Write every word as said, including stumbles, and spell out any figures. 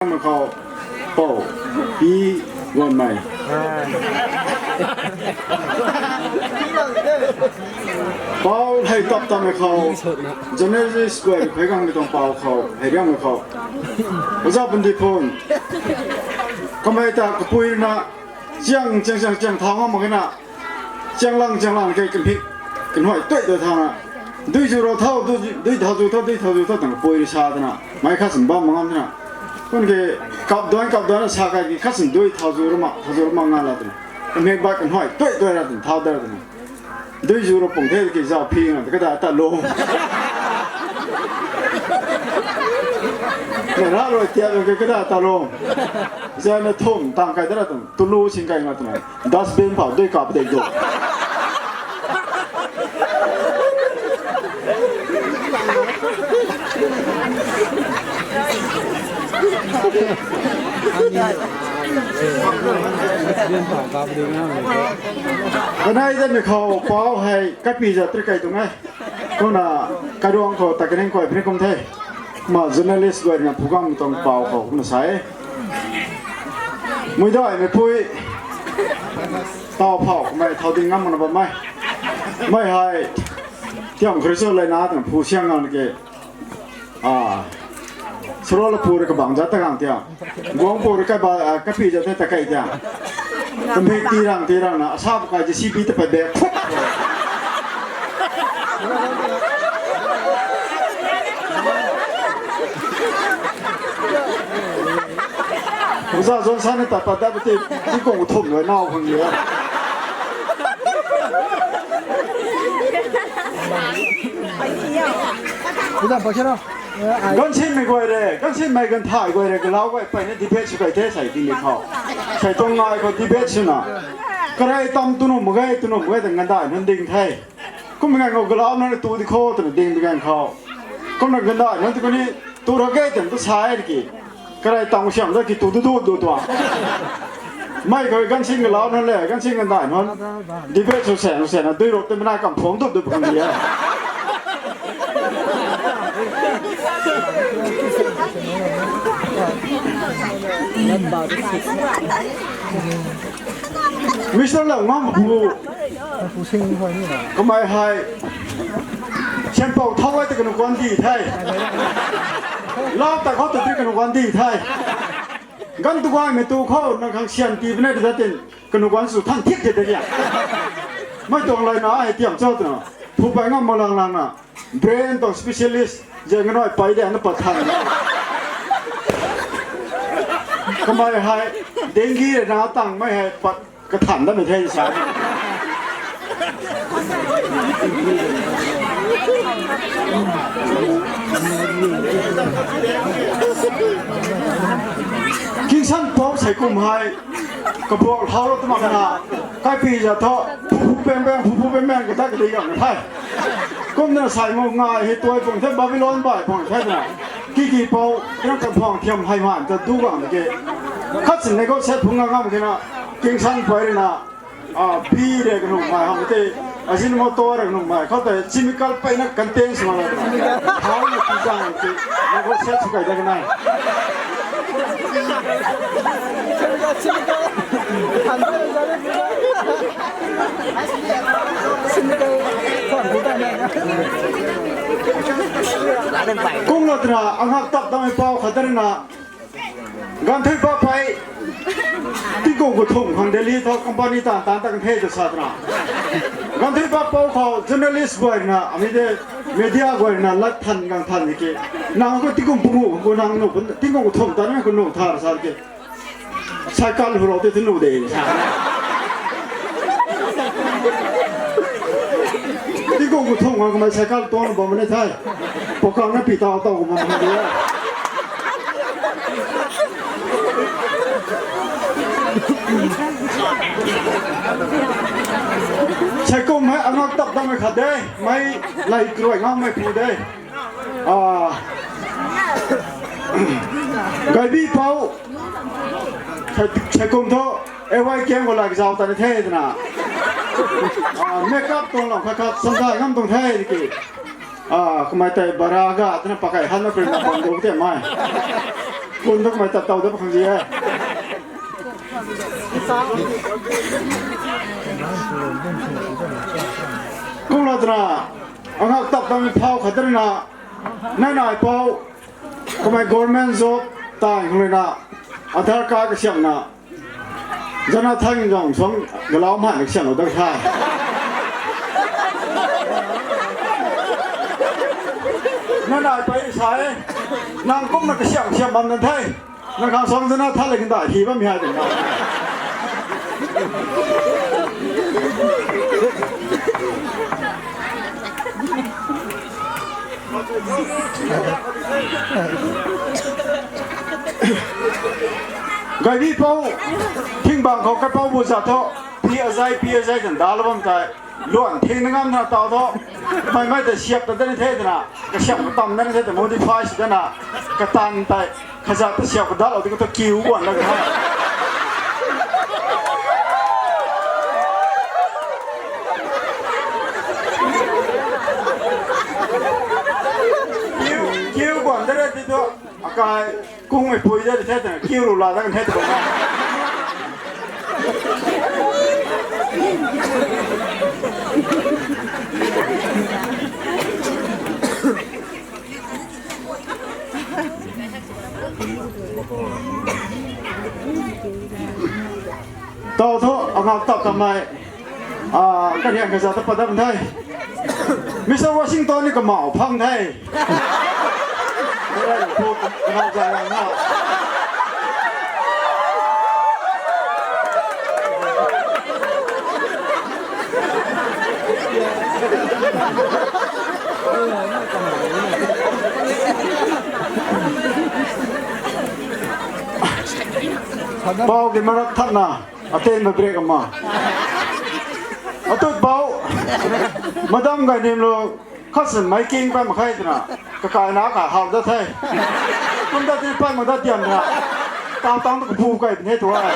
Hei gang khou pou pi guanmei. Pou hei tap tamei khou, journalist guay hei gang mei tuang pou khou, hei gang mei khou. Oja Pandiphun. Kamei ta kapui na, chiang, chiang, chiang, chiang thau ngam mak na. Chiang lang, chiang lang kei kamhik, kanhuay tuai tuai thau na. Dui zu ro thau, dui, dui thau zu thau, dui thau zu thau tang kapui ri sa tana. Mei khat sin bam ngam tana. Kun ke kap duan, kap duan sa kai ki khat sin dui thau zu rama, thau zu rama nga la tana. Kamhik ba kanhuay tuai tuai ra tana, thau da ra tana. Dui zu ro pung the ki zau phi nga, kada ta lo. Na ra rui tiap ke kada ta lo. Zana thum tang kai da ra tana. Tulu sing kai nga tana. Dustbin phau dui kap dei do. Kanei da mei khou pou hei kapi za tri kai tuang e. Kumna karuang khou ta kaning koi pini kum the. Ma journalist guay na phu gang tuang pou khou kumna sa e. Mui dai mei pui. Tau phau mei thau ding ngam na bam mei. Mei hei. Tiam khriso lai na tang phu siang ngang ke. Ah. Suro la phu re kabang za ta gang tiam. Guang phu re kai ba, ah, kapi za ta kai tiam. Kamhik ti rang ti rang na asa bu kai J C B ta pa be. Uza zon sa ni ta pa da ti ti kong thum lo nau khang ye. Uza pa kira. Gansin mei guay re, gansin mei gan thai guay re, galau guay pei ni debate sw kai the sai ding ni khou. Sai tuang ngai khou debate sw na. Karai tam tunu mak ge, tunu mak ge ta ngan dai nunc ding the. Kum ngai khou galau nunc tu di khou tana ding di gan khou. Kum na ngan dai nunc tu kuni tu ra ge tana tu sai ki. Karai tam siam da ki tu du du du tu. Mei khou gansin galau nunc le, gansin ngan dai nunc. Debate sw sen, sw sen na dui rok te mana kam phung dup dup khang di e. Mister Lau Ngam Pu. Kamei hei. Sian pou thau ai te kanu guan di the. Lau ta khou ta tri kanu guan di the. Gan tu guay mei tu khou na khang sian ti bine de tin. Kanu guan su than thik the de ya. Mei tuang lai na ai tiam cho tu na. Phu pai ngam ma lang lang na. Brain tuang specialist, je nganoi pai de na pat than. Kamei hei, dengue re na tang mei hei pat kathan da mei the sa. Kingsan pop sai kum hei, kabuak hau ro tama kana, kaipi za tho, phu phu peng peng, phu phu peng peng, kata kata yang the. Kumna sai mu ngai hei tuai pung the Babylon bai pung the na. Kiki pou, kina kan phuang thiam hei man ta du bang ke. Khat sin negotiate phung ngam kina, Kingsan pai re na, ah, bi re kanung mai ham te, Ajinomoto re kanung mai, khou ta chemical pai na content sima la. Thau na ti jang te, negotiate sw kai da kanai. Kung la tana, angak tap dam pou khat tana, Ganthui pa pai, tingkung kathumh khang Delhi tho company tan tan tak the ta sa tana. Ganthui pa pou khou journalist guay na, ami de media guay na lat than gang than ni ke. Nang khou tingkung pungu khou nang nu, tingkung kathumh tan khou nu thar sa ke. Cycle hu rou te thunu de sa. Tingkung kathumh khang kamei cycle tuang bam ne thai. Pokang na pi tau tau bam ne de. Sai kum hei angak tap dam mei khat de, mei lai kruai ngam mei pu de. Ah, Gaibi pou, sai, sai kum thu, A Y K M khou lai kazau ta ni the twna. Ah, makeup tuang lam khat khat samzai ngam tuang the ki. Ah, kamei tei bara ga twna pakai han na prin na bam do te mei. Kun dak mei tat tau dat khang di e. Kumna twna, angak tap tami phau khat rui na, nai nai pou, kamei government job tai khang rui na, Aadhaar card kasiamna, zana thang zang suang galau man kasiamna dat the. Nai nai pei sa e, nang kumna kasiam siam bam na the. Nang khang suang zana tha le kan da hi bam hi hai de na. Gaybi pou, thing bang khou kai pou bu za tho, pi azai, pi azai zan da la bam tei. Luan thing na ngam na tau tho. Mei mei tei siap ta dani the twna, kasiam katam dani the tw modify si dana, katan tei, kazat ta siap kadalou di ko tho kiu guan na ka. Kiu, kiu guan da re ti tho, akai, kungmei pui da re the twna, kiu ru la da kan the tw. Tau tho, angak tap kamei. Ah, kariang kaza ta padam the. Mister Washington ni kamau phang the. Pau ki marak thanna, atenba break ama. Atut bau, Madam Gaynimlung, khatsan mei king pat mak khe twna, kakai na ka hau dat the. Kum dat ti pat mak dat diam na, tang tang tu kapu kai bine tu ai.